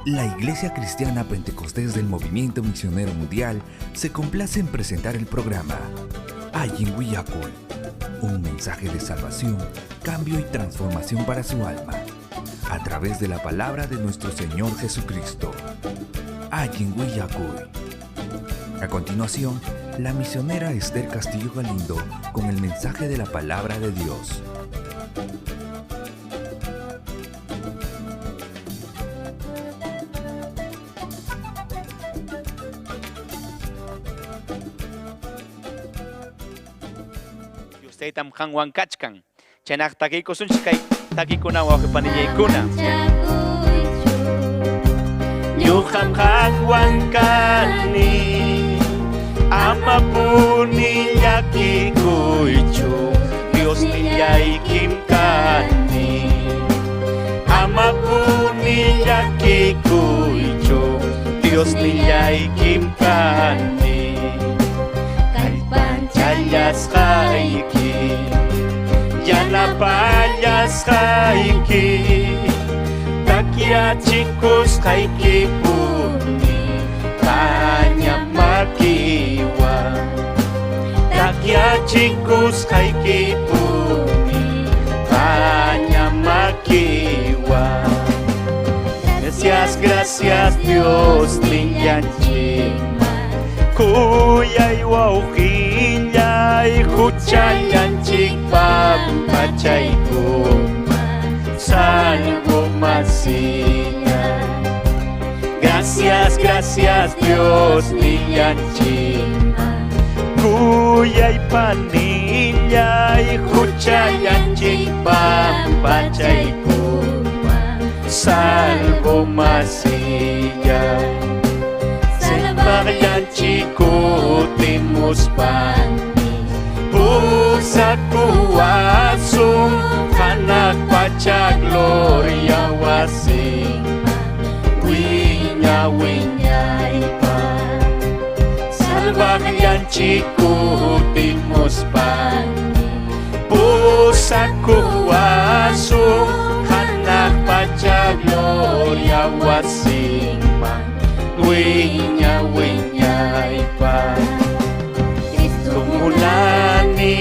La Iglesia Cristiana Pentecostés del Movimiento Misionero Mundial se complace en presentar el programa Allin Willakuy, un mensaje de salvación, cambio y transformación para su alma, a través de la palabra de nuestro Señor Jesucristo. Allin Willakuy. A continuación, la misionera Esther Castillo Galindo con el mensaje de la palabra de Dios. Taytam qanwan kachkan. Chaynaq takiykusunchik kay takikuna wawqi panillaykuna. Ñuqam qanwan kani, amapuni llakikuychu, Diosnillaykim kani. Amapuni llakikuychu, Diosnillaykim kani. Kallpanchallasqayki, yanapallasqayki, takyachikusqaykipuni, paña makiwan. Takyachikusqaykipuni, paña makiwan. Gracias, gracias Dios nillanchikman, kuyay wawqillay huchallanchik pampachaykuman, salvo masilla. Gracias, gracias Dios nillanchikman, kuyay panillay huchallanchik pampachaykuman, salvo masilla. Salvagllanchikutimuspan, pusakuwasun hanaq pacha gloria wasinman, wiña wiñaypaq. Salvagllanchikutimuspan, pusakuwasun hanaq pacha gloria wasinman, wiña wiñaypaq. Cristo munani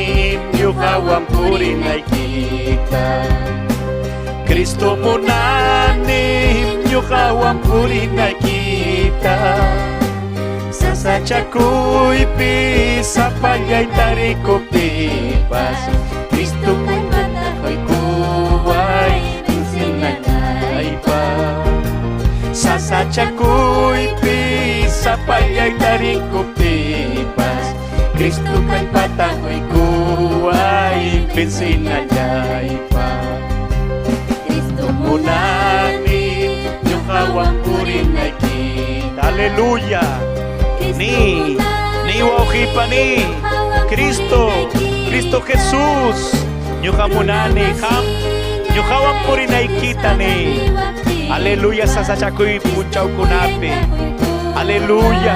ñuqawan purinaykita. Cristo munani ñuqawan purinaykita. Sasachakuypi sapallay tarikuptipas, Cristo kallpata quykuway vencinaypaq. Sasachakuypi sapallay tarikuptipas, Cristo kallpata quykuway vencinaypaq. Cristo munani ñuqawan purinaykita. Aleluya. Ni, ni wawqipani, Cristo, Cristo Jesús, ñuqa munani qam, ñuqawan purinaykita ni. Aleluya, sasachakuy punchawkunapi. Aleluya.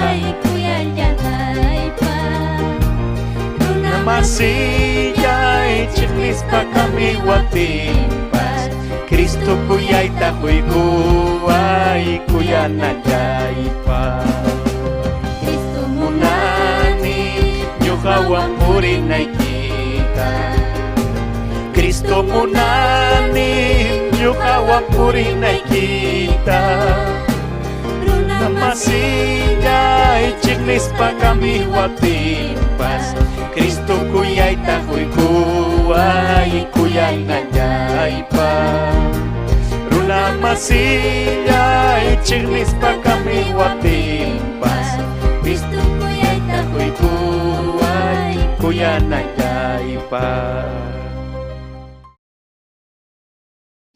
Masillay chiqnispa kamiwatinpas, Cristo kuyayta quykuway kuyanallaypaq. Cristo munani ñuqawan purinaykita. Cristo munani ñuqawan purinaykita. Runa masillay chiqnispa kamiwatinpas, Cristo kuyayta quykuway kuyanallaypaq. Kuyanallaypaq Runa masillay chiqnispa kamiwaptinpas Cristo kuyayta quykuway kuyanallaypaq.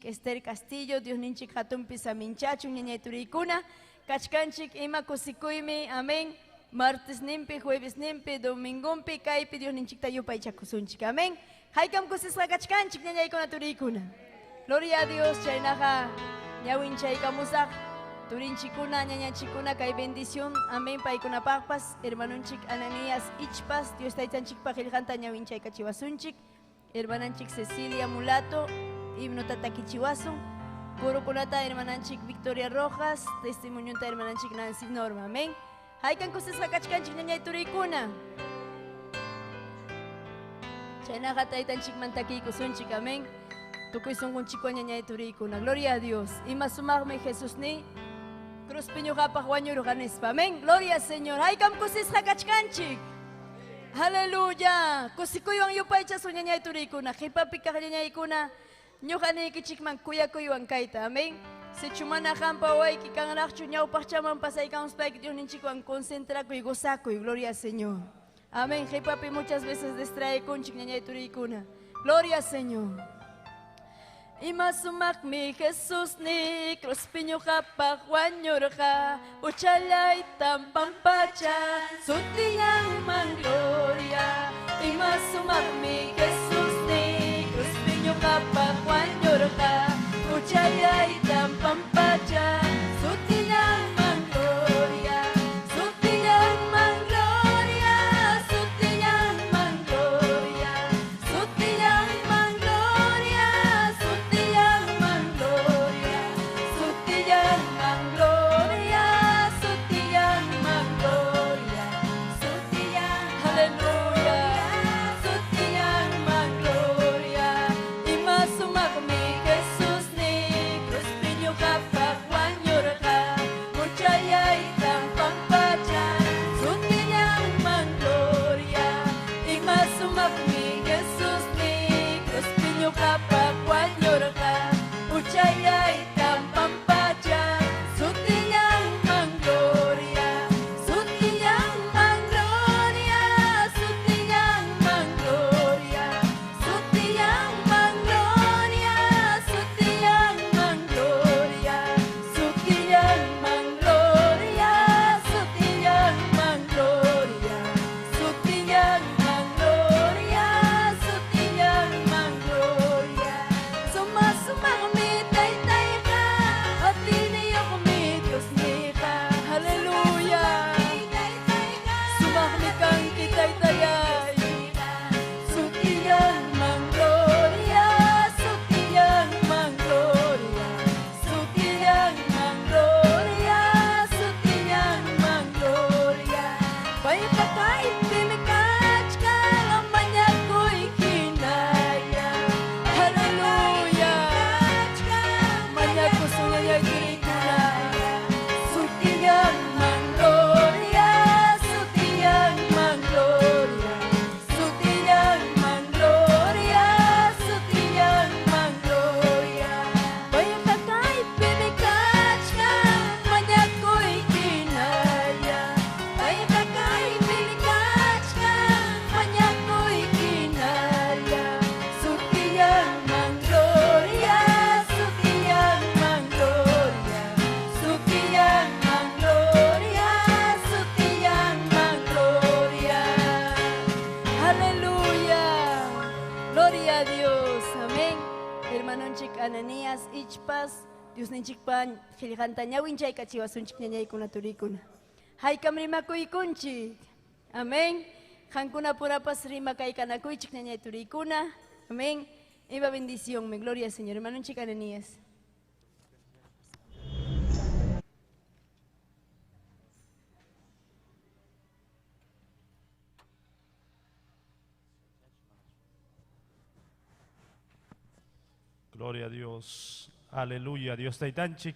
Esther Castillo, Diosninchik hatunpi saminchachun, ñañay turiykuna, kachkanchik ima kusikuymi, amén. Martes nimpi, jueves nimpi, domingompi, kaypi Diosninchikta yupaychakusunchik, amén. Haykam kusisqa kachkanchik ñañaykuna turiykuna. Gloria a Dios, chaynaqa ñawinchaykamusaq, turinchikuna, ñañanchikuna, kay bendición, amén, paykunapaqpas, hermanunchik Ananías Ichpas, Dios taytanchikpaq qillqanta ñawinchaykachiwasunchik, hermananchik Cecilia Mulato, himnota takichiwasun, kurukunata hermananchik Victoria Rojas, testimonionta hermananchik Nancy Norma, amén. Haykan kusisqa kachkanchik ñañay turiykuna. Chaynaqa taytanchikman takiykusunchik, amén. Tukuy sunqunchikwan ñañay turiykuna. Gloria a Dios. Ima sumaqmi Jesusni cruzpi ñuqapaq wañurqa nispa, amén. Gloria al Señor. Haykam kusisqa kachkanchik. Aleluya. Kusikuywan yupaychasun ñañay turiykuna. Qipapi kaq ñañaykuna ñuqa niykichikman kuyakuywan kayta, amén. Sichu mana qampa wawayki kanraqchu ñawpaqchaman pasaykamuspayki Diosninchikwan concentrakuy, gozakuy, gloria al Señor. Amén. Qipapi muchas veces distraekunchik ñañay turiykuna. Gloria al Señor. Ima sumaqmi Jesusni cruzpi ñuqapaq wañurqa, huchallaytam pampacha, sutillanman gloria. Ima sumaqmi Jesusni cruzpi ñuqapaq wañurqa, huchallaytam pampacha, sutillanman gloria. Sutillanman gloria, sutillanman gloria, sutillanman gloria, sutillanman gloria, sutillanman gloria, sutillanman gloria, sutillan, aleluya, sutillanman gloria. Ima sumaqmi Jesusni cruzpi ñuqapaq wañurqa, huchallaytam pampacha, sutillanman gloria. Ima sumaqmi Jesusni cruzpi ñuqapaq wañurqa, huchallaytam pampacha, sutillanman gloria. Sutillanman gloria, sutillanman gloria, sutillanman gloria, sutillanman gloria, sutillanman gloria, sutillanman gloria, sutillanman gloria, sutillanman gloria. Suma sumaqmi taytayqa, atiniyuqmi Diosniqa. Aleluya. Sumaqmi kanki taytayay. Sutillanman gloria, sutillanman gloria, sutillanman gloria, sutillanman gloria. Payqa kaypimi kachkan mañakuy hinalla. Aleluya. Mañakusun ñañay turiykuna. Sutillanman gloria, sutillanman gloria, sutillanman gloria, sutillanman gloria. Payqa kaypimi kachkan mañakuy hinalla. Payqa kaypimi kachkan mañakuy hinalla. Sutillanman gloria, sutillanman gloria, sutillanman gloria, sutillanman gloria. Aleluya. Gloria a Dios. Amén. Hermanonchik Ananías Ichpas, Diosninchikpa qillqanta ñawinchaykachiwasunchik ñañaykuna turiykuna. Haykam rimakuykunchik. Amén. Qankuna purapas rimakaykanakuychik ñañay turiykuna. Amén. Ima bendición, me gloria al Señor. Hermanonchik Ananías. Gloria a Dios. Aleluya. Dios taytanchik.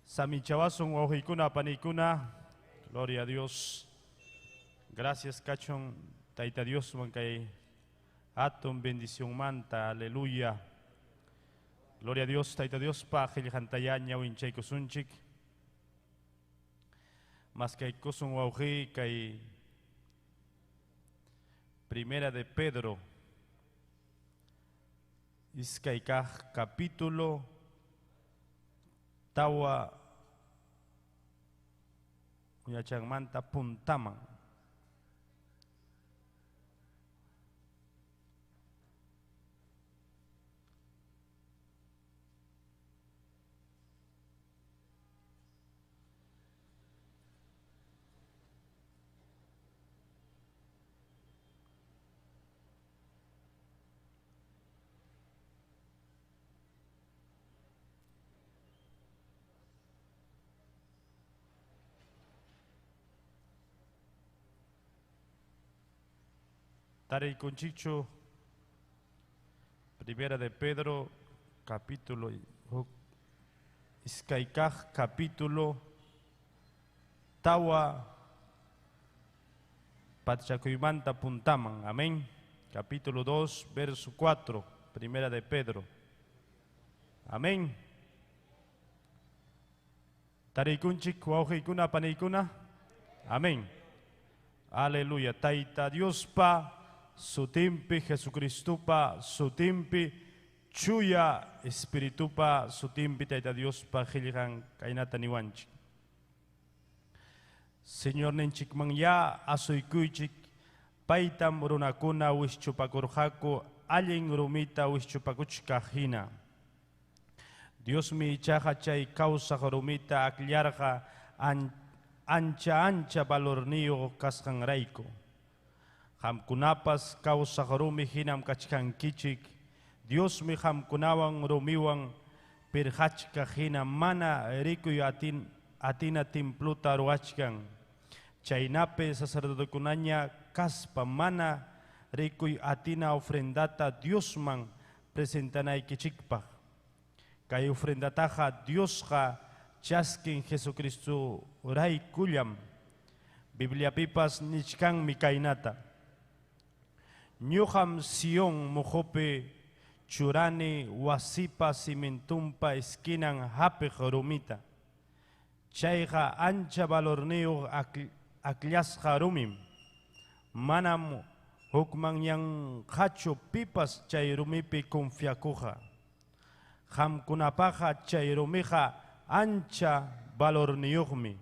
Saminchawasun wawqiykuna paniykuna. Gloria a Dios. Gracias kachun Tayta Dioswan kay Hatun bendicionmanta, aleluya. Gloria a Dios, Tayta Diospa qillqantayá ñawinchaykusunchik. Maskaykusun wawqiy kay Primera de Pedro, iskay kaq capítulo, tawa uyachanmanta puntaman. Tariykunchikchu, Primera de Pedro, capítulo iskay kaq capítulo, tawa patchakuymanta puntaman. Amén. Capítulo 2, verso 4, Primera de Pedro. Amén. Tariykunchik wawqiykuna paniykuna. Amén. Aleluya. Tayta Diospa sutinpi, Jesucristupa sutinpi, chuya espiritupa sutinpi Tayta Diospa qillqan kaynata niwanchik. Señorninchikmanya asuykuychik, paytam runakuna wischupakurqaku allin rumita wischupakuchkaq hina. Diosmi ichaqa chay kawsaq rumita akllarqa ancha ancha valorniyuq kasqanrayku. Qamkunapas kawsaq rumi hinam kachkankichik. Diosmi qamkunawan rumiwan pirqachkaq hina mana rikuy atina templuta ruwachkan. Chaynapi sacerdotekunaña kaspa mana rikuy atina ofrendata Diosman presentanaykichikpaq. Kay ofrendataqa Diosqa chaskin Jesucristo raykullam. Bibliapipas nichkanmi kaynata. Ñuqam Sion muqupi churani wasipa cimentumpa esquinan hapiq rumita. Chayqa ancha valorniyuq akllashqa rumim. Manam hukmanyanqachu pipas chay rumipi confiakuqa. Qamkunapaqa chay rumiqa ancha valorniyuqmi.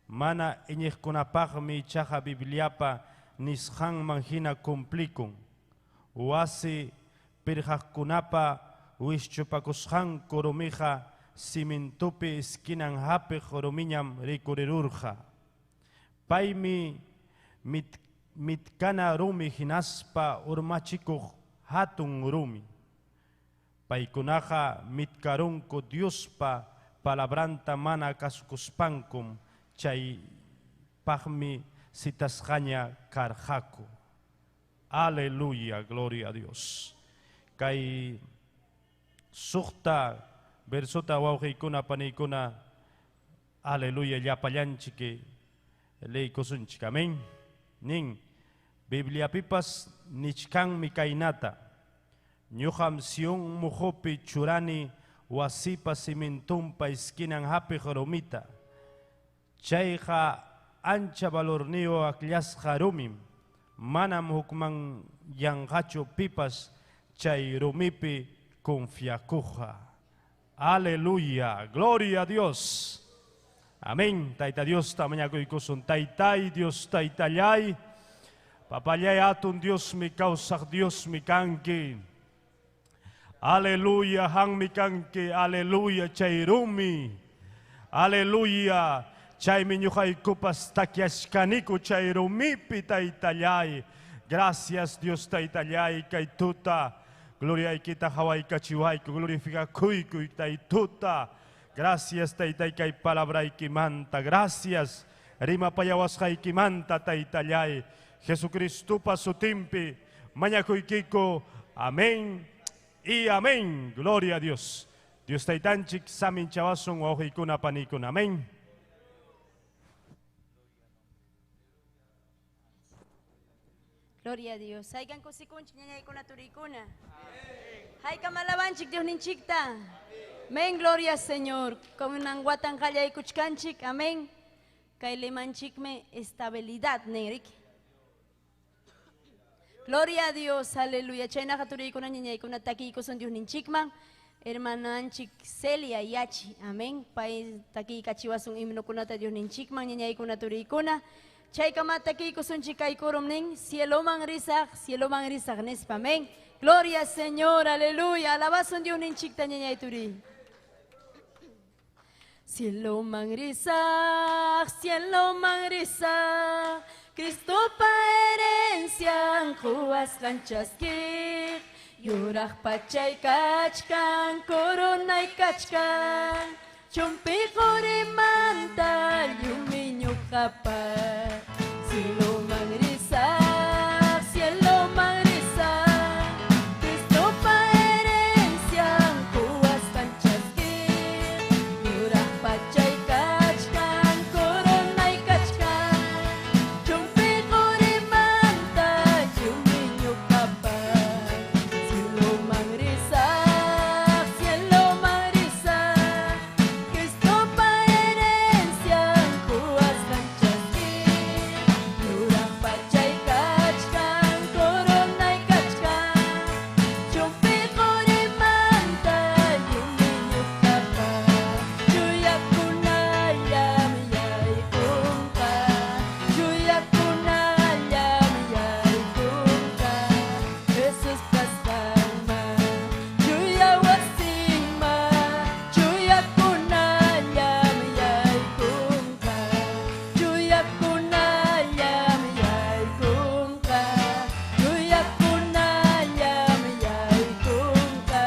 Mana iñiqkunapaqmi ichaqa Bibliapa nisqanman hina cumplikun. Wasi pirqaqkunapa wischupakusqanku rumiqa cimentupi esquinan hapiq rumiñam rikurirurqa. Paymi mitkana rumi hinaspa urmachikuq hatun rumi. Paykunaqa mitkarunku Diospa palabranta mana kasukuspankum, chaypaqmi citasqaña karqaku. Aleluya, gloria a Dios. Kay suqta versota wawqiykuna paniykuna, aleluya, llapallanchik leykusunchik. Amén. Nin Bibliapipas nichkanmi kaynata. Ñuqam Sion muqupi churani wasipa cimentumpa esquinan hapiq rumita. Chayqa ancha valorniyuq akllasqa rumim. Manam hukman yanqachu pipas chay rumipi confiakuqa. Aleluya, gloria a Dios. Amén. Tayta Dios tamañakuykusun. Taytay Dios taytallay. Papallay atun Dios mi kawsaq Dios mi kanki. Aleluya, hanmi kanki. Aleluya, chay rumi. Aleluya. Chaymi ñuqaykupas takyashkaniku chay rumipi taytallay. Gracias Dios taytallay kay tuta. Gloriaykita hawaykachiwayku, glorifikakuykuy taytuta. Gracias taytay kay palabraykimanta. Gracias rimapayawasqaykimanta taytallay. Jesucristupa sutinpi mañakuykiku. Amén y amén. Gloria a Dios. Dios taytanchik saminchawasun wawqiykuna paniykuna. Amén. Gloria Gloria a Dios. Haykan kusikunchik ñañaykuna turiykuna. Haykam alabanchik Diosninchikta. Amén, gloria al Señor. Kunan watan qallaykuchkanchik. Amén. Kay lemanchikmi estabilidad, ninrik. Gloria a Dios, aleluya. Chaynaqa turiykuna ñañaykuna takiykusun Diosninchikman. Hermananchik Celia Yachi, amén. Pay takiykachiwasun himnokunata Diosninchikman ñañaykuna turiykuna. Chaykama takiykusunchik kaykurum nin, cieloman risaq, cieloman risaq nispa, amén. Gloria al Señor, aleluya. Alabasun Diosninchikta ñañay turiy. Cielo risaq, cielo risaq, Cristo pa herencia quwasqan chaskiq, yuraq pachay kachkan, coronay kachkan, chumpi qurimanta llumi ñuqapa. Cielo risaq, cielo risaq, Cristo pa herencia quwasqan chaskiq, yuraq pachay kachkan, coronay kachkan, chumpi qurimanta llumi ñuqapa. Cielo risaq, cielo risaq, Cristo pa herencia quwasqan chaskiq, yuraq pachay kachkan, coronay kachkan, chumpi qurimanta llumi ñuqapa. Chuyakunallam yaykunqa, chuyakunallam yaykunqa, Jesus kasqanman, chuya wasinman, chuyakunallam yaykunqa, chuyakunallam yaykunqa, chuyakunallam yaykunqa,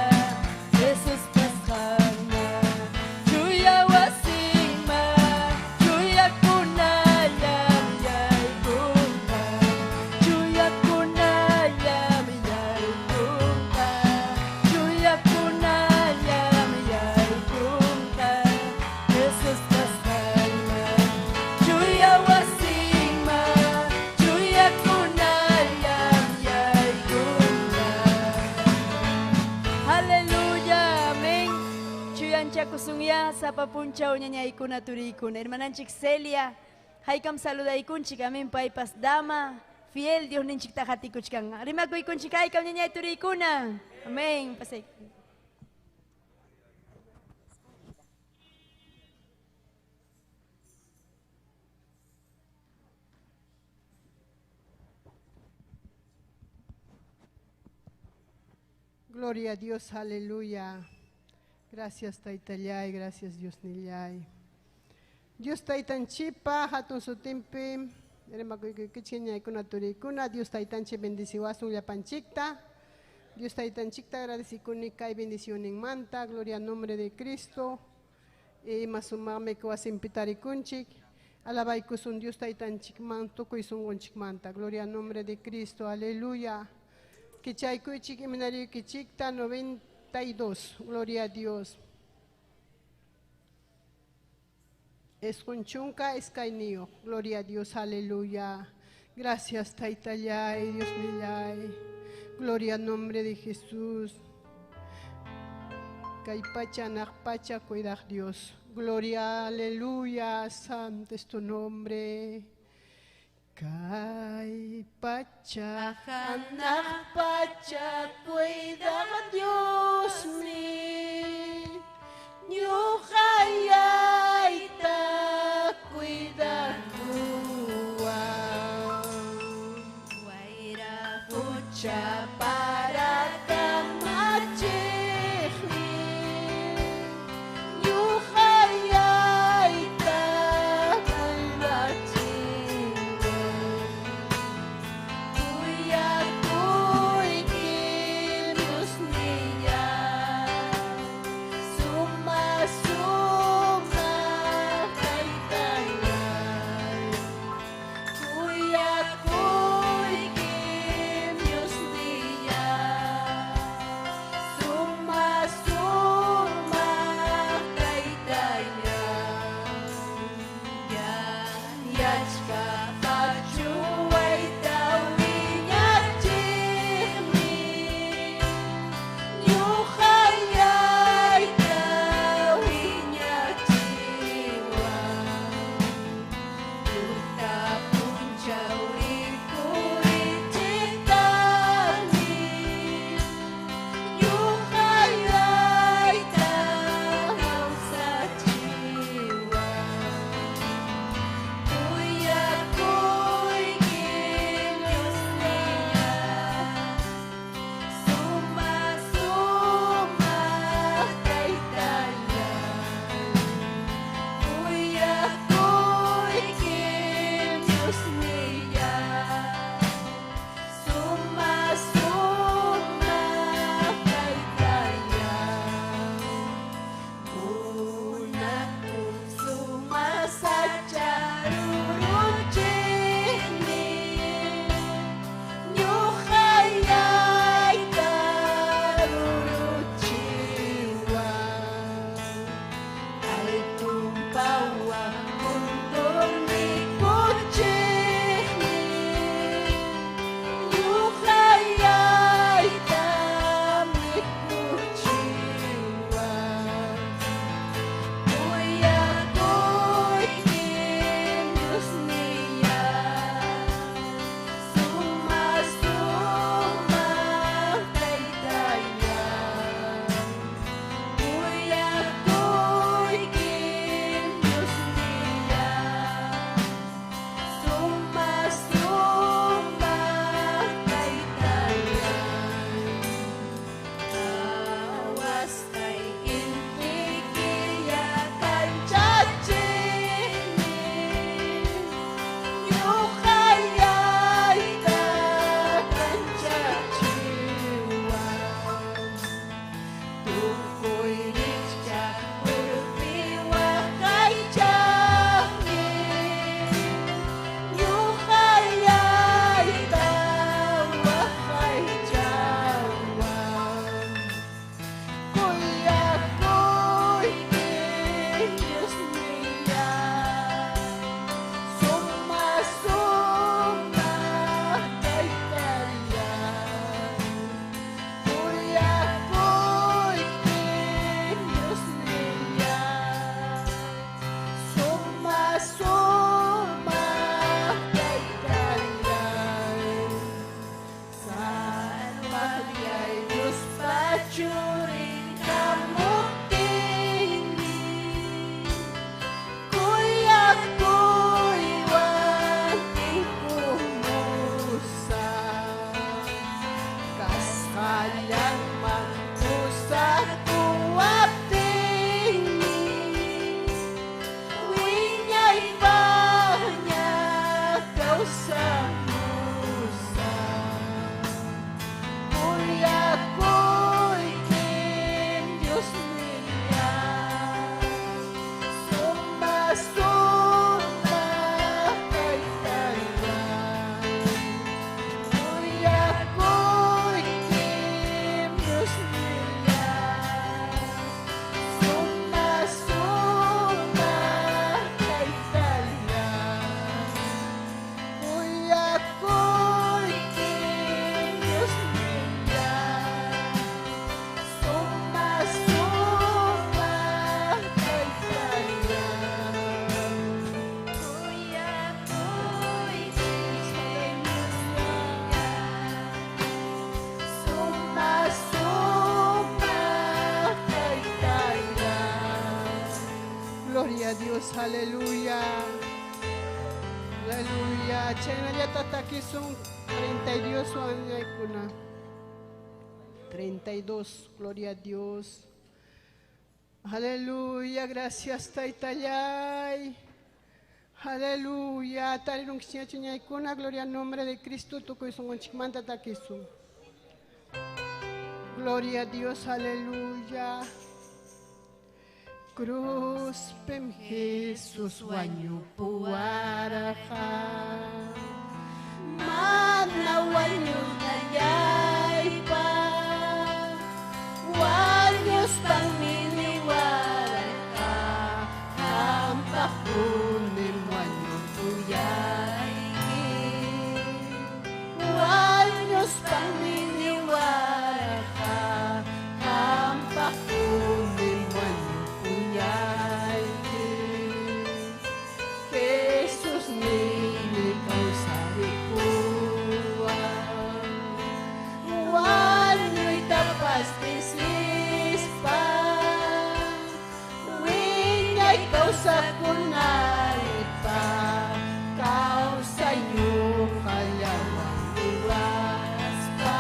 Jesus kasqanman, chuya wasinman, chuyakunallam yaykunqa, chuyakunallam yaykunqa, chuyakunallam yaykunqa, Jesus kasqanman, chuya wasinman, chuyakunallam yaykunqa. Aleluya, amén. Chuyanchakusunya sapa punchaw ñañaykuna turiykuna. Hermananchik Celia, haykam saludaykunchik, amén, paypas dama, fiel Dios ninchikta hatikuchkan. Rimakuykunchik haykam ñañay turiykuna. Amén. Pasay. Gloria a Dios, aleluya. Gracias Taytallay, gracias Dios nillay. Dios Taytanchipa, hatun sutinpi, rimakuykichik ñaykuna turiykuna, Dios Taytanchik bendiciwasun llapanchikta. Dios Taytanchikta agradecikuni kay bendicioninmanta, gloria al nombre de Cristo. Ima sumaqmi wasinpi tarikunchik. Alabaykusun Dios Taytanchikman, tukuy sunqunchikmanta, gloria al nombre de Cristo, aleluya. Kichaykuychik iminariykichikta 92, gloria a Dios. Esqunchunka iskayniyuq, gloria a Dios, aleluya. Gracias Taytallay, Dios nillay. Gloria al nombre de Jesús. Kay pacha naq pacha cuidaq Dios. Gloria, aleluya, santo es tu nombre. Kay pacha hanaq pacha cuidaq Dios mi, ñuqallayta cuidakuwan. Wayra Qucha para kamachiqmi, ñuqallayta cuidachiwan. Kuyakuykim Dios Pallanman pusakuwaptinmi wiñaypaqña kawsamusaq. Kuyakuykim Diosnilláy, suma suma Taytalláy. Kuyakuykim Diosnilláy, suma suma Taytalláy. Kuyakuykim Diosnilláy, suma suma Taytalláy. Suma suma Taytalláy. Gloria a Dios, aleluya. Aleluya. Chaynallata takisun 32 añaykuna. 32, gloria a Dios. Aleluya, gracias Taytallay. Aleluya, tarirunkichñachu ñaykuna, gloria al nombre de Cristo, tukuy sunqunchikmanta takisun. Gloria a Dios, aleluya. Cruzpim Jesús wañupuwarqa. Mana wañunallaypaq, wañuspanmi niwarqa, qampaqpunim wañupuyayki. Wañuspanmi niwarqa, qampaqpunim wañupuyayki. Jesús nini kawsarikuwan, wañuytapas tinsispa, wiñay kawsakunaypaq, kawsay ñuqallawan niwaspa.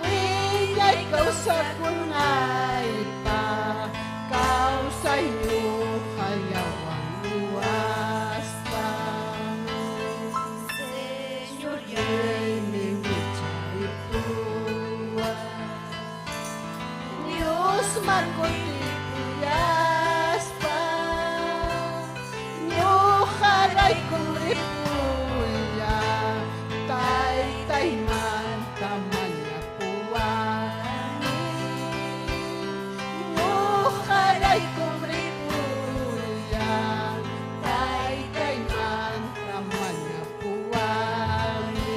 Wiñay kawsakunaypaq, kawsay ñuqallawan niwaspa. Señor, Reymi wicharipuwan, Dios markutipuyaspa, ñuqaraykum ripulla, Taytaymanta mañapuwani. Ñuqaraykum ripulla, Taytaymanta mañapuwani.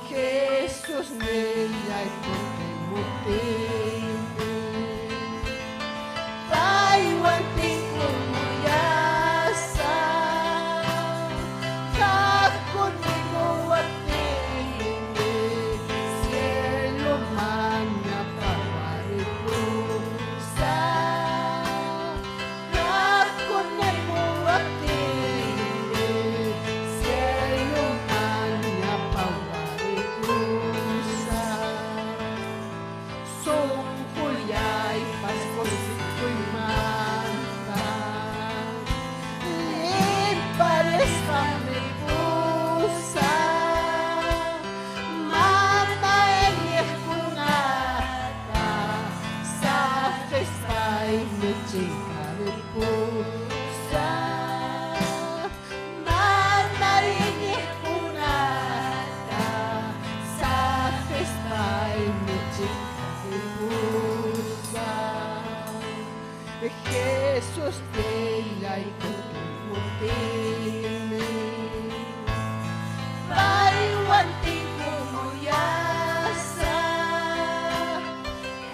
Jesús nillay kutimuptinmi, paywan tinkumuyasaq, kaq kunimuwaptinmi, cieloman ñapawaripusaq. Kaq kunimuwaptinmi, cieloman ñapawaripusaq. Sunqullaypas kusikuymanta, limparisqam ripusaq. Mana iñiqkunata saqispaymi chinkaripusaq. Mana iñiqkunata saqispaymi chinkaripusaq. Jesús nillay kutimuptinmi, paywan tinkumuyasaq.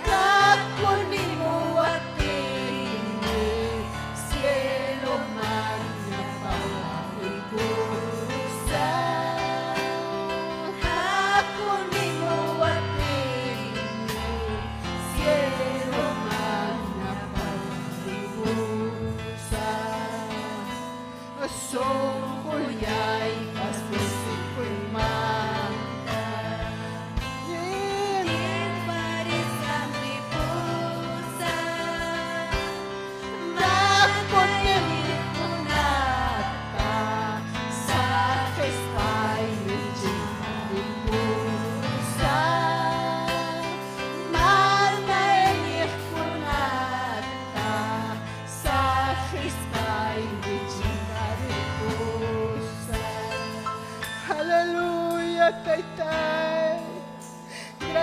Kaq kunimuwaptinmi, cieloman ñapawaripusaq. Kaq kunimuwaptinmi, cieloman ñapawaripusaq.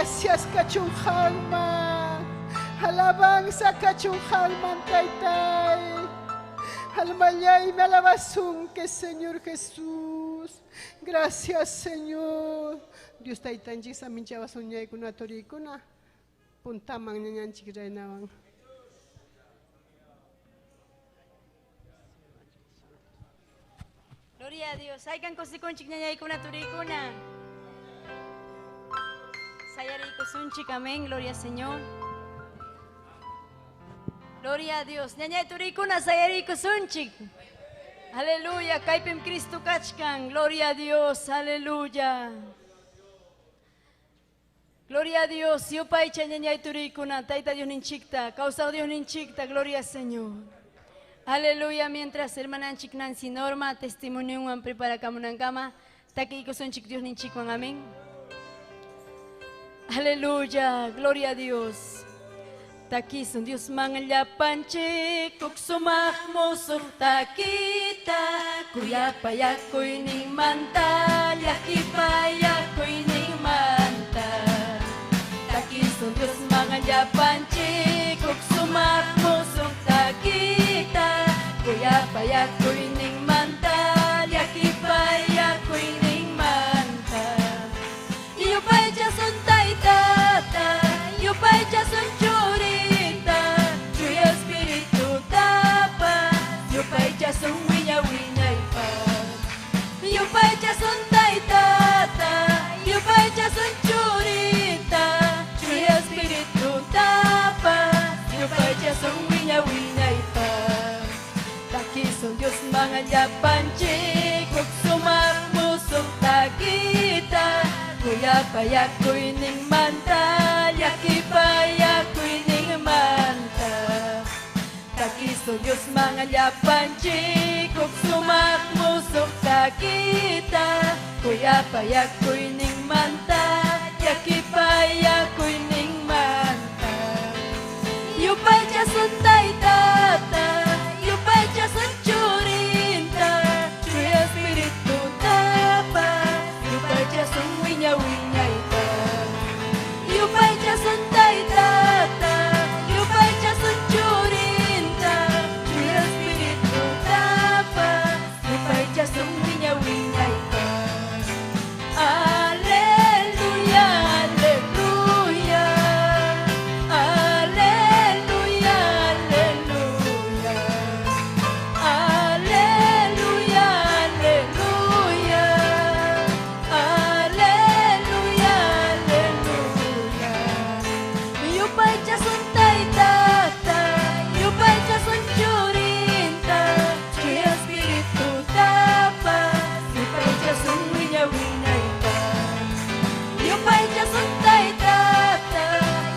Gracias kachun qamman. Alabanza kachun qamman taytay. Almallaymi alabasunki Señor Jesús. Gracias Señor. Dios taytanchik saminchawasun ñaykuna turiykuna. Puntaman ñañanchik reynawan. Gloria a Dios. Haykan kusikunchik ñañaykuna turiykuna. Sayariykusunchik, amén. Gloria al Señor. Gloria a Dios. Ñañay turiykuna sayariykusunchik. Aleluya. Kaypim Cristo kachkan. Gloria a Dios. Aleluya. Gloria a Dios. Yupaycha ñañay turiykuna. Tayta Dios ninchikta. Kawsaq Dios ninchikta. Gloria al Señor. Aleluya. Mientras hermananchik Nancy Norma testimoniowan preparakamunankama takiykusunchik Dios ninchikwan. Amén. Aleluya. Gloria a Dios. Takisun Dios mangallapanchik huk sumaq musuq takita kuyapayakuyninmanta llakipayakuyninmanta takisun Dios mangallapanchik huk sumaq musuq takita kuyapayakuyninmanta llakipayakuyninmanta yupaychasun taytata yupaychasun churinta chuya espiritutapa yupaychasun wiña wiñaypaq yupaychasun taytata yupaychasun churinta chuya espiritutapa yupaychasun wiña wiñaypaq takisun Dios mangallapanchik huk sumaq musuq takita kuyapayakuyninmanta llakipayakuyninmanta takisun Dios mangallapanchik huk sumaq musuq takita kuyapayakuyninmanta llakipayakuyninmanta yupaychasun taytata yupaychasun churinta chuya espiritutapa yupaychasun wiña wiñaypaq yupaychasun taytata yupaychasun churinta chuya espiritutapa yupaychasun wiña wiñaypaq aleluya aleluya aleluya aleluya aleluya aleluya aleluya aleluya yupaychasun taytata yupaychasun churinta chuya espiritutapa yupaychasun wiña wiñaypaq yupaychasun taytata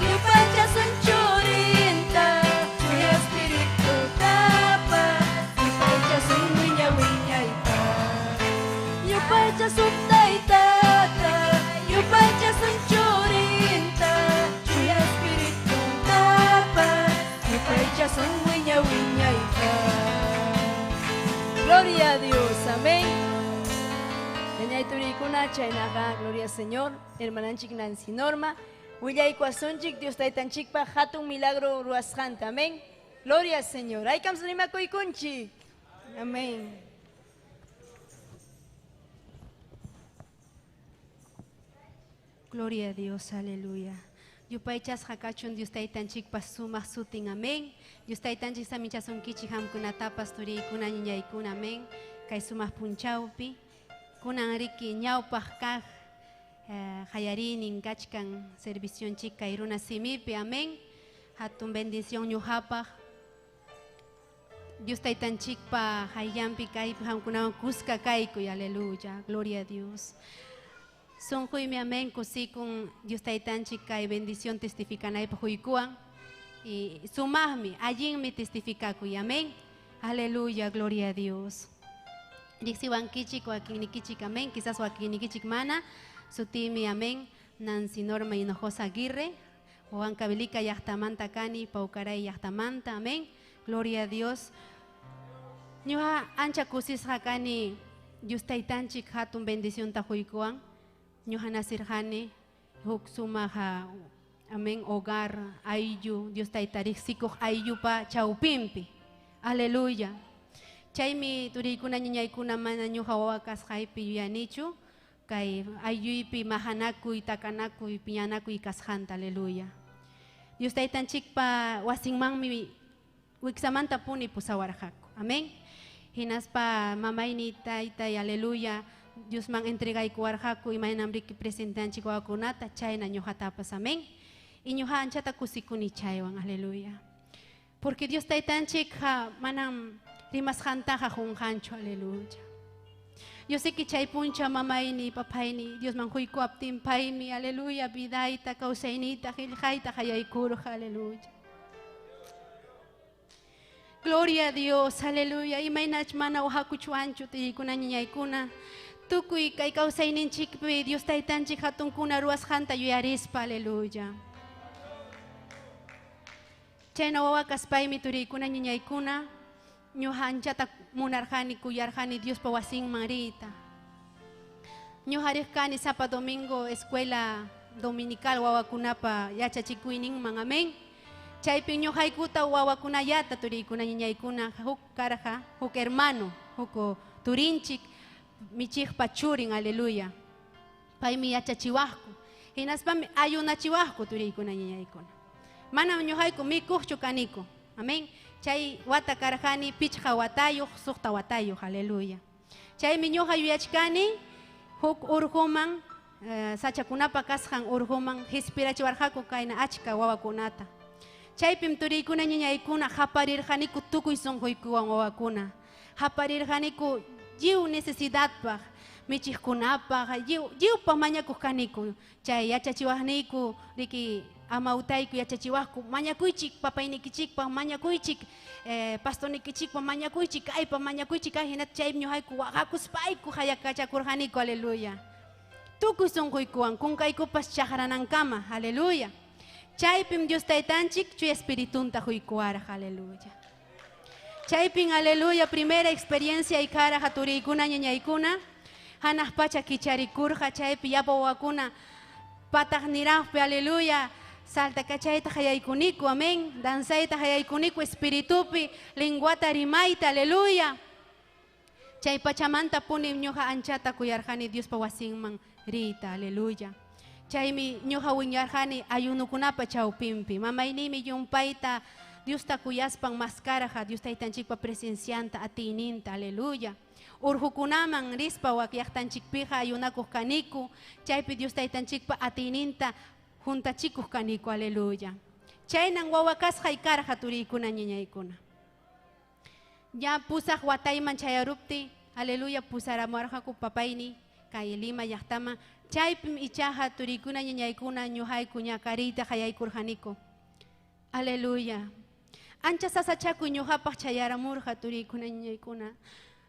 yupaychasun churinta chuya espiritutapa yupaychasun wiña wiñaypaq yupaychasun taytata yupaychasun churinta chuya espiritutapa yupaychasun wiña wiñaypaq. Gloria a Dios, amén. Ñañay turiykuna chaynaqa, gloria al Señor, hermananchik Nancy Norma, willaykuasunchik Dios taytanchikpaq hatun milagro ruwasqanta, amén. Gloria al Señor. Haykam rimakuykunchik. Amén. Gloria a Dios, aleluya. Yupaychasqa kachun Dios taytanchikpa sumaq sutin, amén. Dios taytanchik saminchasunkichik hamkunatapas turiykuna ñiñaykuna, amén. Kay sumaq punchawpi kunan riki ñawpaq kaq hayarinin kachkan servicionchik kay runa simipi, amén. Hatun bendición ñuqapaq Dios taytanchikpa hayllanpi kaypi hamkunawan kuska kaykuy, aleluya. Gloria a Dios. Sunquymi amén kusikun Dios taytanchik kay bendición testifikanaypaq huykuwan y sumaqmi allinmi testifikakuy, amén. Aleluya, gloria a Dios. Riqsiwankichik wakinnikichik, amén. Quizás wakinnikichik mana sutimi, amén. Nancy Norma Hinojosa Aguirre, Huancavelica llaqtamanta kani, Paucaray llaqtamanta, amén. Gloria a Dios. Ñuqa ancha kusisqa kani Dios taytanchik hatun bendicionta huykuwan. Ñuqa nasirqani Huk sumaq amén hogar ayllu Dios tayta riqsikuq ayllupa chawpinpi. Aleluya. Chaymi turiykuna ñañaykuna mana ñuqa wawa kasqaypi yuyanichu kay aylluypi maqanakuy, takanakuy, piñanakuy kasqanta. Aleluya. Dios taytanchikpa wasinmanmi wiksamanta puni pusawarqaku. Amén. Hinaspa mamayni taytay, aleluya, Diosman entregaykuwarqaku imaynam riki presentanchik wawakunata chayna ñuqatapas. Amén. Y ñuqa anchata kusikuni chaywan. Aleluya. Porque Dios taytanchikqa manam rimasqantaqa qunqanchu. Aleluya. Yo sé que chay puncha mamayni, papayni, Diosman huykuaptin paymi, aleluya, vidayta, kawsaynita, qillqayta hayaykurqa, aleluya. Gloria a Dios, aleluya. Imaynach mana uhakuchwanchu tiriykuna ñañaykuna. Tukuy kay kawsayninchikpi Dios taytanchik hatunkuna ruwasqanta yuyarispa, aleluya. Chayna wawa kaspaymi turiykuna ñañaykuna, ñuqa anchata munarqani, kuyarqani Diospa wasinman riyta. Ñuqa riq kani sapa domingo escuela dominical wawakunapa yachachikuyninman, amén. Chaypi ñuqaykuta wawakunallata turiykuna ñañaykuna huk karqa, huk hermano, huk turinchik, michiqpa churin, aleluya. Paymi yachachiwaqku. Hinaspami ayunachiwaqku turiykuna ñañaykuna. Manam ñuqayku mikuqchu kaniku, amén. Chay wata karqani pichqa watayuq, suqta watayuq, aleluya. Chaymi ñuqa yuyachkani huk urquman, sachakunapa kasqan urquman hispirachiwarqaku kayna achka wawakunata. Chaypim turiykuna ñañaykuna qaparirqaniku tukuy sunquykuwan wawakuna. Qaparirqaniku lliw necesidadpaq, michiqkunapaq, lliwpaq mañakuq kaniku. Chay yachachiwaqniyku riki amawtayku yachachiwaqku, mañakuychik papaynikichikpaq, mañakuychik pastornikichikpaq, mañakuychik kaypaq, mañakuychik kay hinata chaymi ñuqayku waqakuspayku hayakachakurqaniku, aleluya. Tukuy sunquykuwan kunkaykupas chaqranankama, aleluya. Chaypim Dios taytanchik chuya espiritunta huykuwarqa, aleluya. Chaypin, aleluya, primera experiencia ikara turiykuna ñañaykuna, hanaq pacha kicharikurqa, chaypi yapa wawakuna pataq niraqpi, aleluya, saltakachayta hayaykuniku, amén, danzayta hayaykuniku espiritupi, linguata rimayta, aleluya. Chay pachamanta puni ñuqa anchata kuyarqani Diospa wasinman riyta, aleluya. Chaymi ñuqa wiñarqani ayunukunapa chawpinpi, mamaynimi llumpayta Diosta kuyaspan maskarqa, Dios taytanchikpa presencianta, atiyninta, aleluya. Urqukunaman rispa wakyaqtanchikpiqa ayunakuq kaniku, chaypi Dios taytanchikpa atiyninta juntachikuq kaniku, aleluya. Chaynan wawa kasqay karqa turiykuna ñañaykuna. Ya pusaq watayman chayarupti, aleluya, pusaramuarqaku papayni kay Lima llaqtaman. Chaypim ichaqa turiykuna ñañaykuna ñuqayku ñakariyta hayaykurqaniku. Aleluya. Ancha sasachakuy ñuqapaq chayaramurqa turiykuna ñañaykuna.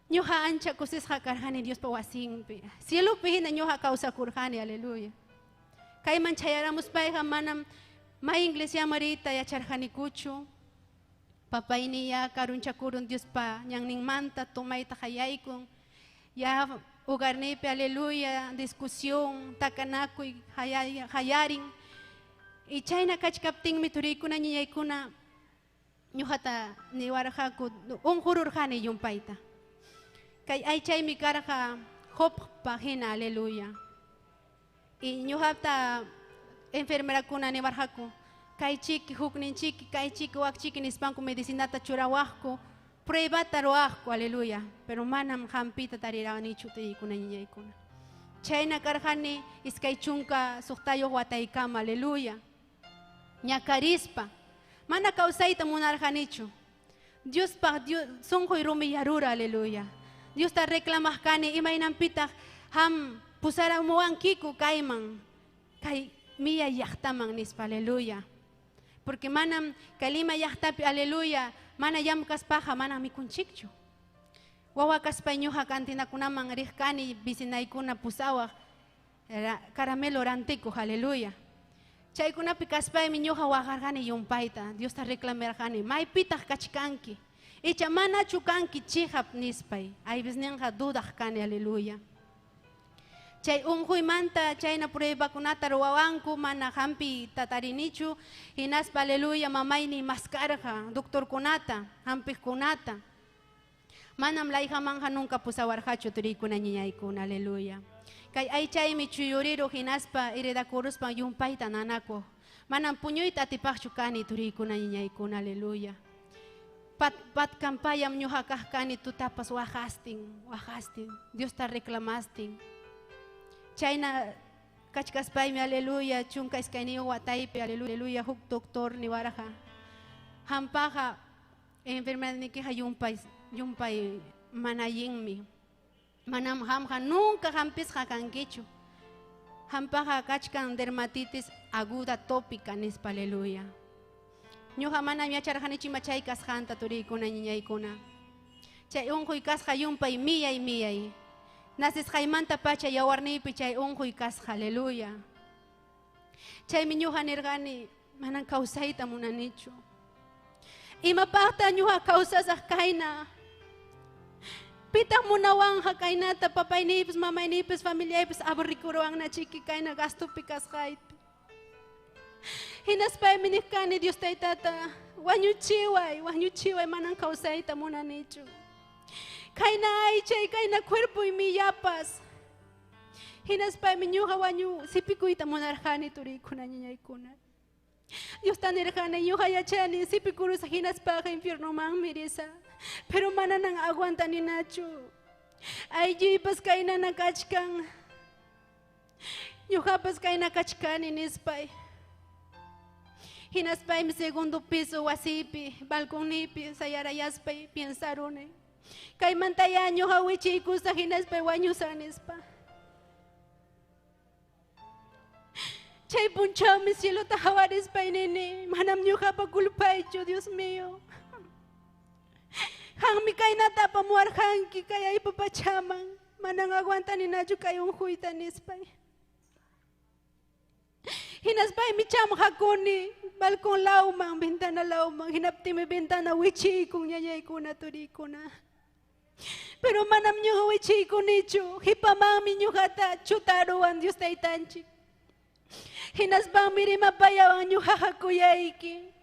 Ñuqa ancha kusisqa karqani Diospa wasinpi. Cielopi hina ñuqa kawsakurqani, aleluya. Kayman chayaramuspayqa manam may iglesiaman riyta yacharqanikuchu. Papayni ya karunchakurun Diospa ñanninmanta tomayta hayaykun. Ya hogarnipi, aleluya, discusión, takanakuy hayarin. Y chayna kachkaptinmi turiykuna ñañaykuna ñuqata niwarqaku unqururqani llumpayta. Kay aychaymi karqa Jobpa hina, aleluya. Y ñuqata enfermerakuna niwarqaku kay chiki hukninchiki, kay chiki wakchiki nispanku medicinata churawaqku, pruebata ruwaqku, aleluya. Pero manam hampita tariranichu turiykuna ñañaykuna. Chayna karqani iskay chunka suqtayuq wataykama, aleluya. Ñakarispa mana kawsayta munarqanichu. Diospaq Dios sunquy rumiyarura, aleluya. Diosta reclamaq kani imaynanpitaq ham pusaramuwankiku kayman, kay miyay llaqtaman nispa, aleluya. Porque manam kay Lima llaqtapi, aleluya, mana llamkaspaqa mana mikunchikchu. Wawa kaspay ñuqa cantinakunaman riq kani vicinaykuna pusawaq caramelo rantikuq, aleluya. Chaykunapi kaspaymi ñuqa waqarqani llumpayta, Diosta reclamarqani, maypitaq kachkanki, icha manachu kanki chihap nispay, aybisninqa dudaq kani, aleluya. Chay unquymanta chayna pruebakunata ruwawanku mana hampi tatarinichu hinaspa aleluya mamayni maskarqa doctorkunata hampiqkunata. Manam layqamanja nunca pusawarqachu turiykuna ñiñaykuna aleluya. Kay aychaymi chuyuriru hinaspa heredakuruspan yumpayta nanakuq. Manam puñuyta atipaqchu kani turiykuna ñiñaykuna aleluya. Patkampayam ñuqa kaq kani tutapas waqastin, waqastin, Diosta reclamastin. Chayna kachkaspaymi aleluya 12 wataypi aleluya huk doctor niwarqa. Hampaqa enfermedadnikiqa yumpay yumpay manallinmi. Manam hamqa nunca hampisqa kankichu. Hampaqa kachkan dermatitis aguda tópica nispa aleluya. Ñuqa manam yacharqanichu ima chay kasqanta turiykuna ñiñaykuna. Chay unquy kasqa yumpay miyay miyay. Nacisqaymanta pacha yawarniypi chay unquy kasqa aleluya. Chaymi ñuqa nirqani manam kawsayta munanichu. Imapaqta ñuqa kawsasaq kayna. Pitaq munawanja kaynata papayniypis mamayniypis familiaypis aburrikuruwanna chiki kayna gastupi kasqaypi. Hinaspaymi niq kani Dios taytata wañuchiway, wañuchiway manam kawsayta munanichu. Kayna aychay, kayna cuerpoy millapas. Hinaspaymi ñuqa wañu sipikuyta munarqani turiykuna ñiñaykuna. Diosta nirqani ñuqa yachani sipikurusaq hinaspaqa infiernomanmi risaq. Pero mananan aguantaninachu. Aylluypas kaynana kachkan. Ñuqapas kayna kachkani nispay. Hinaspaymi segundo piso wasipi, balconnipi sayarayaspay piensaruni. Kaymantaya ñuqa wichiykusaq hinaspay wañusaq nispa. Chay punchawmi cielota hawarispay nini, manam ñuqapa culpaychu, Dios mío. Hanmi kaynata apamuwarqanki kay allpa pachaman, manam aguantaninachu kay unquyta nispay. Hinaspaymi chamqakuni balcón lawman, ventana lawman, hinaptinmi ventana wichiykun ñañaykuna turiykuna. Pero manam ñuqa wichiykunichu, hipamanmi ñuqata chutaruwan Dios taytanchik. Hinaspanmi rimapayawan ñuqaqa kuyayki.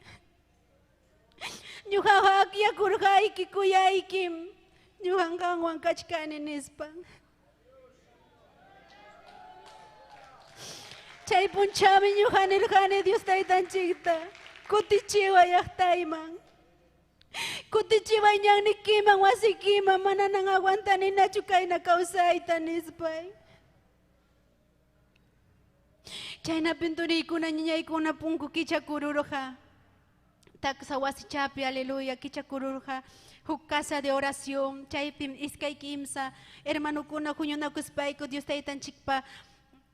Ñuqaqa akyakurqayki kuyaykim. Ñuqan qanwan kachkani nispan. Chay punchawmi ñuqa nirqani Dios taytanchikta kutichiway llaqtayman. Kutichiway ñannikiman wasikiman mananan aguantaninachu kayna kawsayta nispay. Chaynapin turiykuna ñiñaykuna punku kichakururqa. Taksa wasichapi aleluya kichakururqa huk casa de oración chaypim iskay kimsa hermanukuna huñunakuspayku Dios taytanchikpa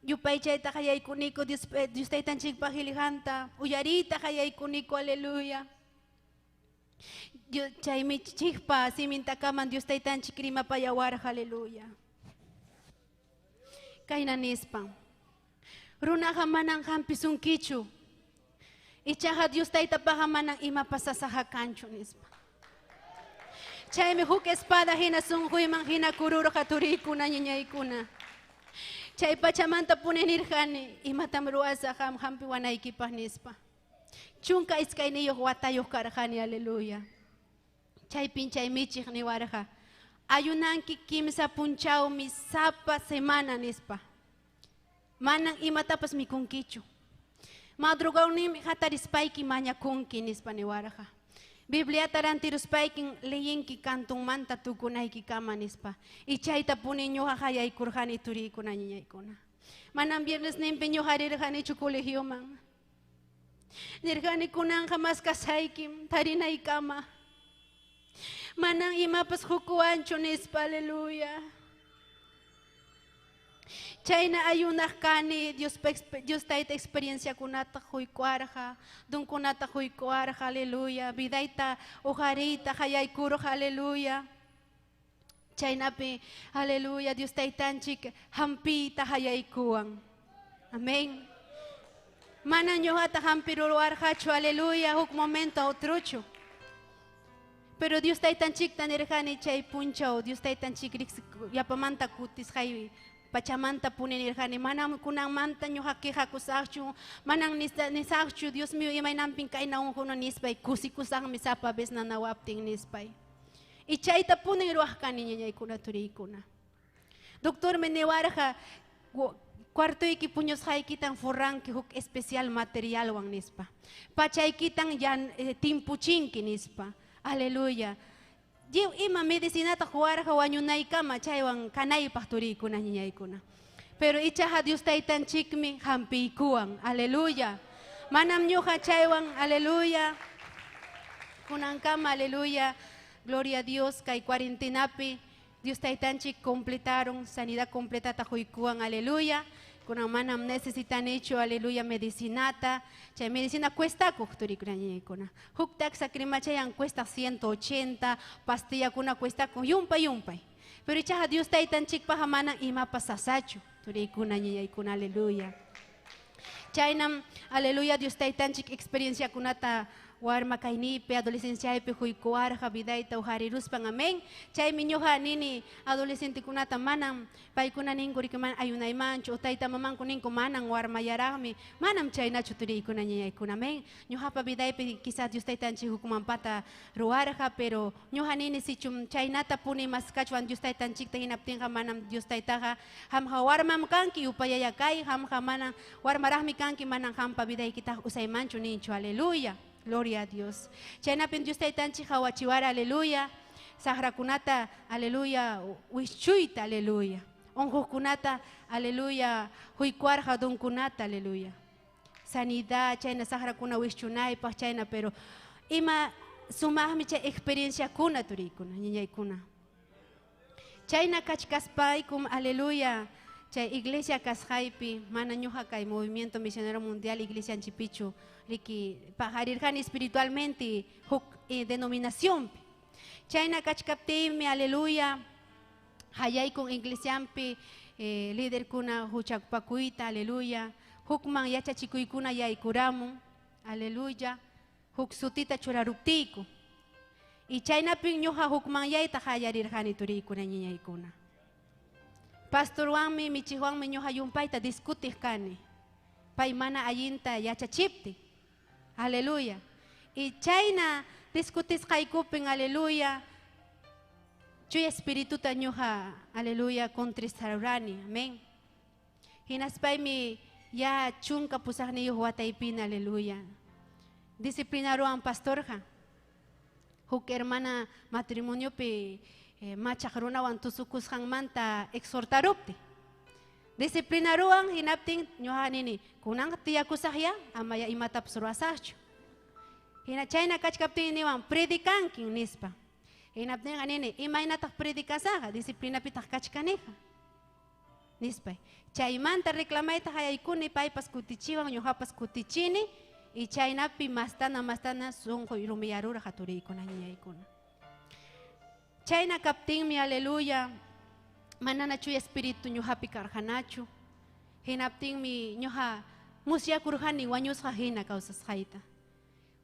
yupaychayta qallaykuniku Dios Dios taytanchikpa qillqanta uyariyta qallaykuniku aleluya. Chaymi chikpa simintakaman Dios taytanchik rimapayawarqa aleluya. Kayna nispa. Runaqa manan hampisunkichu. Ichaqa Dios taytapaqa manan imapas sasaqa kanchu nispa. Chaymi huk espada hina sunquyman hina kururqa turiykuna ñiñaykuna. Chay pachamanta puni nirqani imatam ruwasaq qam hampiwanaykipaq nispa. 12 watayuq karqani aleluya. Chaypin chay michiq niwarqa ayunanki 3 punchawmi sapa semana nispa. Manan imatapas mikunkichu. Madrugawninmi hatarispayki mañakunki nispa niwarqa. Bibliata rantiruspaykin leyinki kantunmanta tukunaykikama nispa. Y chayta puni ñuqa hayaykurqani turiykuna ñiñaykuna. Manam viernes ninpi ñuqa rirqanichu colegioman. Nirqani kunanqa maskasaykim tarinaykama. Manam imapas hukuwanchu nispa aleluya. Chayna ayunaq kani Dios tayta experienciakunata huykuarqa, dunkunata huykuarqa, aleluya, vidayta uqariyta hayaykurqa, aleluya. Chaynapi, aleluya, Dios taytanchik hampiyta hayaykuwan. Amén. Mana ñuqata hampiruwarqachu, aleluya, huk momento otruchu. Pero Dios taytanchikta nirqani chay punchaw, Dios taytanchik yapamanta kutisqay Pachamanta puni nirqani, manam kunanmanta ñuqa quejakusaqchu, manam nisaqchu, Dios mío, imaynampin kayna unquni nispay, kusikusaqmi sapa vez nanawaptin nispay. Y chayta punin ruwaq kani ñañaykuna turiykuna. Doctormi niwarqa, cuartoyki puñusqaykitan forranki huk especial materialwan nispa. Pachaykitan timpuchinki nispa. Aleluya. Lliw ima medicinata quwarqa wañunaykama chaywan kanaypaq turiykuna ñañaykuna. Pero ichaqa Dios taytanchikmi hampiykuwan. Aleluya. Manam ñuqa chaywan, aleluya. Kunankama, aleluya. Gloria a Dios, kay cuarentenapi Dios taytanchik completaron, sanidad completata quykuwan, aleluya. Kunan manam necesitanichu, aleluya, medicinata. Chay medicina cuesta kuq turiykuna ñañaykuna. Huk taksa cremachayan cuesta 180, pastillakuna cuesta kuq yumpay yumpay. Pero ichaqa Dios taytanchikpaqa manam imapas sasachu, turiykuna ñañaykuna, aleluya. Chaynam, aleluya, Dios taytanchik experienciakunata warma kayniypi, adolescenciaypi huykuwarqa vidayta ujariruspan, amén. Chaymi ñuqa nini adolescentekunata manam paykuna ninku riki mana ayunaymanchu, o tayta mamanku ninku manam warmayaraqmi, manam chaynachu turiykuna ñañaykuna, amén. Ñuqapa vidaypi quizás Dios taytanchik hukmanpata ruwarqa, pero ñuqa nini sichum chaynata puni maskachwan Dios taytanchikta hinaptinqa manam Dios taytaqa qamqa warmam kanki upayaya kay, qamqa manam warmaraqmi kanki, manam qampa vidaykitaqa usaymanchu ninchu, aleluya. Gloria a Dios. Chaynapim Dios taytanchik hawachiwara, aleluya. Saqrakunata, aleluya, wischuyta, aleluya. Unquqkunata, aleluya, huykuarqa donkunata, aleluya. Sanidad, chayna saqrakuna wischunaypaq, chayna, pero ima sumaqmi chay experienciakuna turiykuna, ñañaykuna. Chayna kachkaspaykum, aleluya, chay iglesia kasqaypi, mana ñuqa kay movimiento misionero mundial iglesia anchipichu, riki pajarirqani espiritualmente huk denominacionpi. Chayna kachkaptiymi, aleluya, hayaykun iglesiampi liderkuna huchapakuyta, aleluya, hukman yachachikuykuna yaykuramun, aleluya, huk sutita churaruptiyku. Y chaynapin ñuqa hukman yayta hayarirqani turiykuna ñañaykuna. Pastorwanmi, michiqwanmi ñuqa yumpayta discutiq kani. Pay mana allinta yachachipti. Aleluya. Y chayna discutisqaykupin, aleluya, chuya espirituta ñuqa, aleluya, contristarurani. Amén. Hinaspaymi ya chunka pusaqniyuq wataypina, aleluya. Disciplinaruwan pastorqa. Huk hermana matrimoniopi machaq runawan tusukusqanmanta exhortarupti. Disciplinaruwan hinaptin ñuqa nini, kunanqa tiyakusaqya, amaya imatapas ruwasaqchu. Hina chayna kachkaptin niwan predikankin nispa. Hinaptinqa nini, imaynataq predicasaqqa, disciplinapitaq kachkaniqa nispay. Chaymanta reclamayta hayaykuni, paypas kutichiwan, ñuqapas kutichini, y chaynapi mastana mastana sunqu rumiyarurqa turiykuna ñañaykuna. Chayna kaptinmi, aleluya, manana chuya espíritu ñuqapi karqanachu. Hinaptinmi ñuqa musyakurqani wañusqa hina kawsasqayta.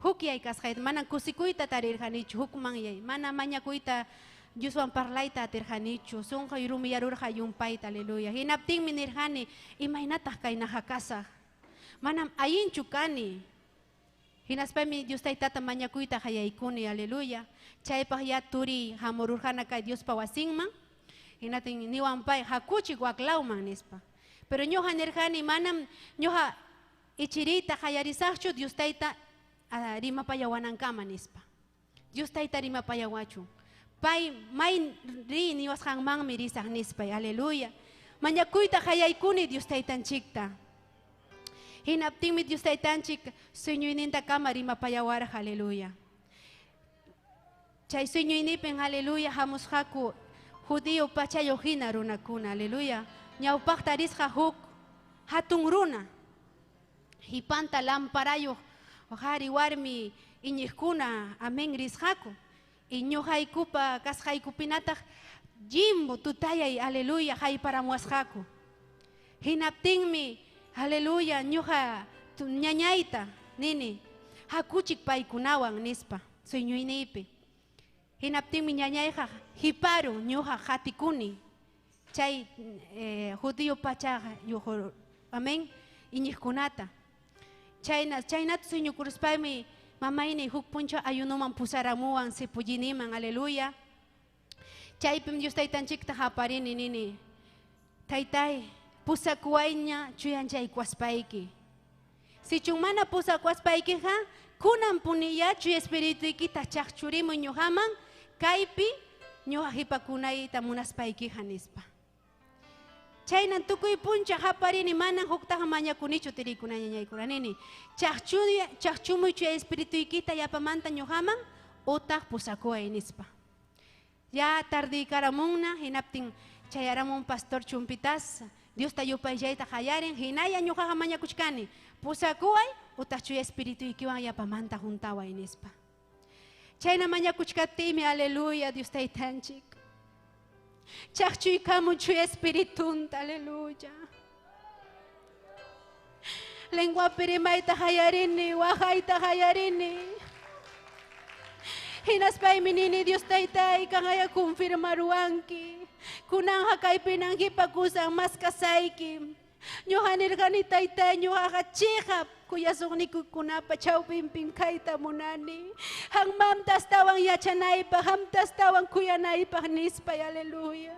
Hukyay kasqayta, mana kusikuyta tarirqanichu, hukmanyay, mana mañakuyta Dioswan parlayta atirqanichu, sunqu rumiyarurqa yumpayta, aleluya. Hinaptinmi nirqani, imaynataq kaynaqa kasaq? Manam allinchu kani. Hinaspaymi Dios taytata mañakuyta hayaykuni, aleluya. Chaypaq ya turi hamururqana kay Diospa wasinman. Hinatin niwan pay hakuchik waklawman nispa. Pero ñuqa nirqani, manam ñuqa ichiriyta hayarisaqchu Dios tayta rimapayawanankama nispa. Dios tayta rimapayawachu. Pay may ri niwasqanmanmi risaq nispay, aleluya. Mañakuyta hayaykuni Dios taytanchikta. Hinaptinmi Dios taytanchik sueñuynintakama rimapayawarqa, aleluya. Chay sueñuynipin, aleluya, hamusqaku judío pachayuq hina runakuna, aleluya. Ñawpaqta risqa huk hatun runa, hipanta lamparayuq qhari warmi iñiqkuna, amén, risqaku. Y ñuqaykupa kasqaykupinataq jimbo tutayay, aleluya, hayparamuwasqaku. Hinaptinmi, aleluya, ñuqa ñañayta nini, hakuchik paykunawan nispa, sueñuyniypi. Hinaptinmi ñañayqa hiparu, ñuqa qatikuni. Chay judío pachaqa amén iñiqkunata. Chayna chaynata sueñokuruspaymi mamayni huk punchaw ayunoman pusaramuwan Sipulliniman, aleluya. Chaypim Dios taytanchikta haparini nini, taytay, pusakuwayña chuyanchaykuwaspayki. Sichum mana pusakuwaspaykiqa, kunan puniyá chuya espirituykita chaqchurimuy ñuqaman kaypi ñuqa hipakunayta munaspaykiqa nispa. Chaynan tukuy puncha haparini manan huktaqa mañakunichu tirikuna ñañaykuna nini. Chaqchumuy chuya espirituykita yapamanta ñuqaman utaq pusakuway nispa. Ya tardikaramunna hinaptin chayaramun pastor Chumpitas, Diosta yupaychayta qallarin hinaya ñuqaqa mañakuchkani pusakuway utaq chuya espirituykiwan yapamanta juntaway nispa. Chayna mañakuchkaptiymi, aleluya, Dios taytanchik. Chaqchuykamun chuya espiritunta, aleluya. Lenguapi rimayta qallarini, waqayta qallarini. Hinaspaymi nini Dios taytay kanqaya confirmaruwanki. Kunanqa kaypinan hipakusaq maskasayki. Ñuqa nirqani taytay ñuqaqa chiqap kuyasuqniykunapa chawpinpim kayta munani. Qanmanta astawan yachanaypaq, qamta astawan kuyanaypaq nispay, aleluya.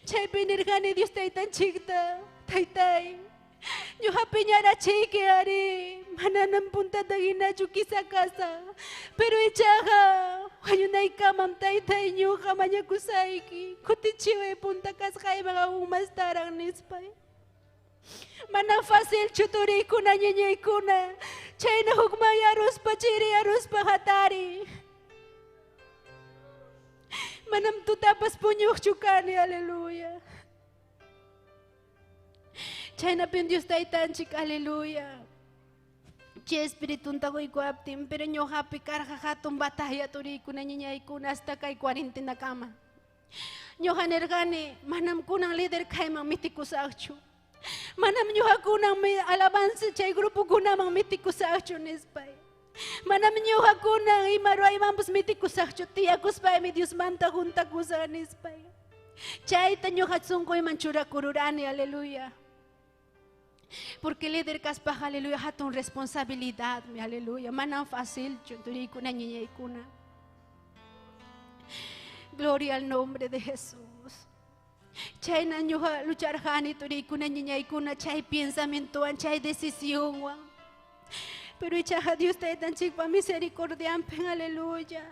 Chaypi nirqani Dios taytanchikta, taytay, ñuqa piñarachiyki ari, mananam puntata hinachu quizá kasaq, pero ichaqa wañunaykamam taytay ñuqa mañakusayki, kutichiway punta kasqayman aún más taraq nispay. Mana facilchu turiykuna ñañaykuna, chayna hukmanyaruspa chiriyaruspa hatari. Manam tutapas puñuqchu kani, aleluya. Chaynapim Dios taytanchik, aleluya. Chay espiritunta quykuaptin, pero ñuqapi karqa hatun batalla turiykuna ñañaykuna hasta kay cuarentenakama. Ñuqa nirqani, manam kunan líder kayman mitikusaqchu. Manam ñuqa kunan alabanza chay grupokunaman mitikusaqchu nispay. Manam ñuqa kunan ima ruwaymanpas mitikusaqchu, tiyakuspaymi Diosmanta juntakusaq nispay. Chayta ñuqa sunquyman churakururani, aleluya. Porque líder kaspaqa, aleluya, hatun responsabilidadmi, aleluya. Manam facilchu turiykuna ñañaykuna. Gloria al nombre de Jesús. Chayna ñuqa lucharqani turiykuna ñañaykuna chay pensamientowan, chay decisionwan. Pero ichaqa Dios taytanchikpa misericordianpin, aleluya.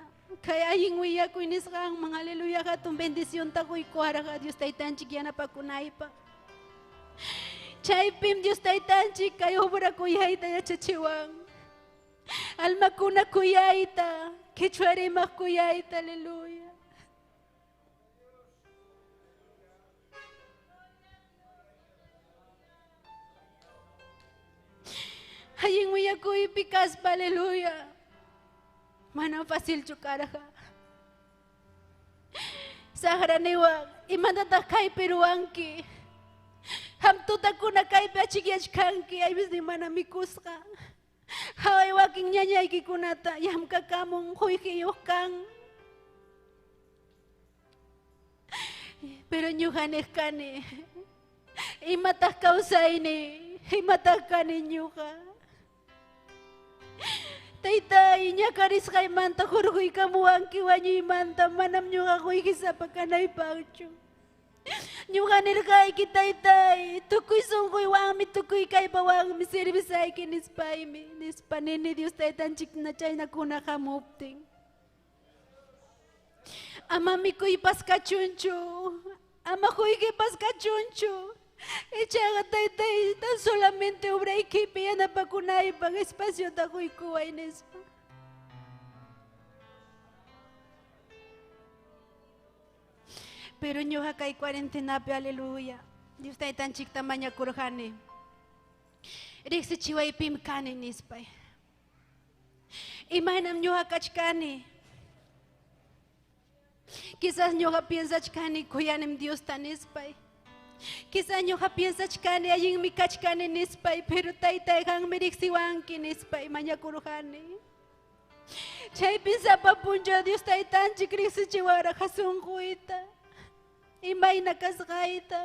Kay allin willakuy nisqanman, aleluya, hatun bendicionta quykuwarqa Dios taytanchik yanapakunaypaq. Chaypim Dios taytanchik kay obra kuyayta yachachiwan. Almakuna kuyayta, quechua rimaq kuyayta, aleluya. Allin willakuypi kaspa, aleluya. Manam facilchu karqa. Saqraniwan, imatataq kaypi ruwanki? Qam tutakuna kaypi achikyachkanki, aypisni mana mikusqa. Haway wakin ñañaykikunata llamkakamun qullqiyuq kan. Pero ñuqa niq kani, imataq kawsayni, imataq kani ñuqa. Taytay, ñakarisqaymanta hurquykamuwanki wañuymanta, manam ñuqa qullqisapa kanaypaqchu. Ñuqa nirqayki taytay, tukuy sunquywanmi, tukuy kallpawanmi servisayki nispaymi, nispa nini Dios taytanchikna chaynakuna hamuptin. Ama mikuypas kachunchu, ama qullqipas kachunchu. Ichaqa taytay, tan solamente obraykipi yanapakunaypaq espaciota quykuway nispa. Pero ñuqa kay cuarentenapi, aleluya, Dios taytanchikta mañakurqani. Riqsichiwaypim kani nispay. Imaynam ñuqa kachkani. Quizás ñuqa piensachkani kuyanim Diosta nispay. Quizás ñuqa piensachkani allinmi kachkani nispay, pero taytay qanmi riqsiwanki nispay mañakurqani. Chaypi sapa punchaw Dios taytanchik riqsichiwarqa sunquyta. Imayna kasqayta.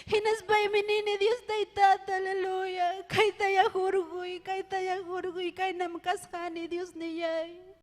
Hinaspaymi nini Dios Taytata, aleluya. Kaytaya hurquy, kaytaya hurquy, kaynam kasqani Dios niyay.